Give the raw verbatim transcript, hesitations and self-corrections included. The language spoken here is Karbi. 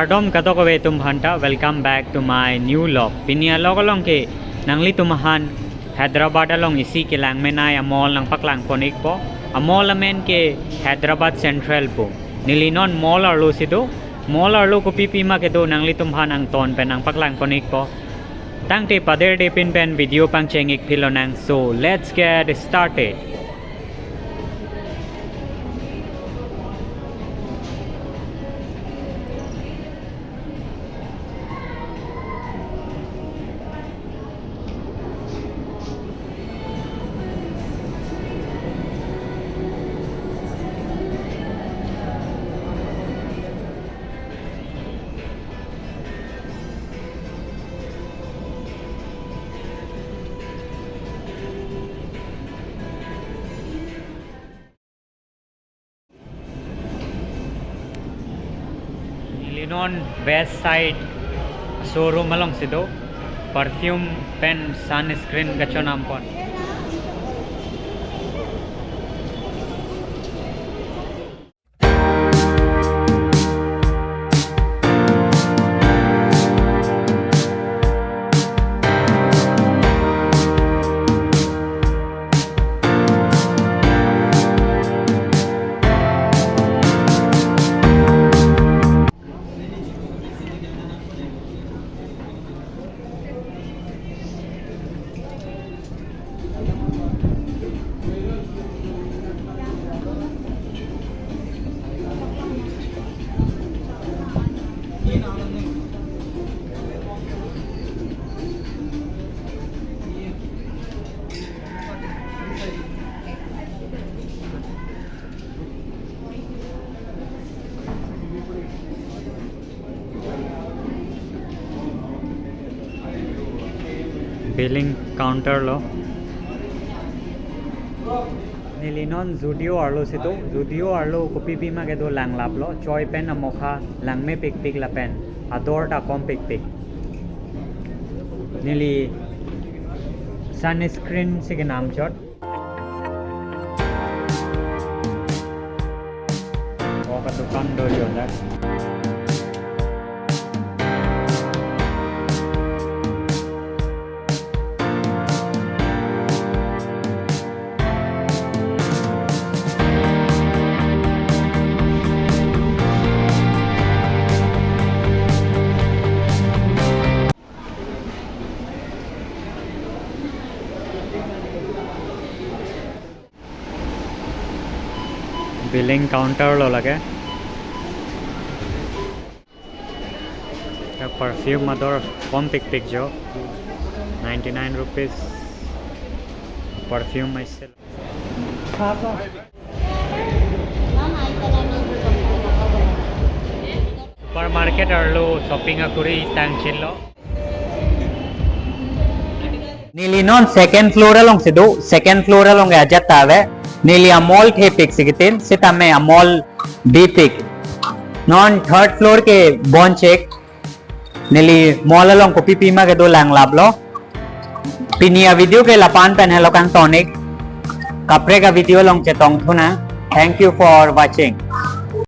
Kardom kadokave atum aphanta, welcome back to my new vlog. Pini a-vlog along ke nanglitum aphan Hyderabad along isi kelang menei a-mall nangpaklang pon-ikpo. A-mall amen ke Hyderabad Central pu. Neli non mall arlo si do. Mall arlo kopi pima kedo nanglitum aphan angton pen nangpaklang pon-ikpo. Tangte paderdepin pen video pangcheng-ik philonang. So let's get started. Neli non West Side showroom along si do, perfume pen sunscreen kachonam pon. Billing counter lo. Neli non Zudio arlo si do. Zudio arlo kopi pima kedo langlaplo. Choi pen amokha langmepikpik lapen ador ta kompikpik. Neli sunscreen si kenam chot. O kadukan do jo dak. Billing counter lo lake. Ya, perfume ador kompikpik jo. Ninety-nine rupees perfume aise. Supermarket arlo shopping akuri tangchilo. Neli non second floor along si do, second floor along ke ajat ta ave. Neli a-mall thepik si kitin, sitame a-mall bipik. Non third floor ke bonchek. Neli mall along kopi pima kedo langlaplo. Pini a-video ke lapu-an pen helo kangton-ik. Kaprek a-video along chetongthu nang. Thank you for watching.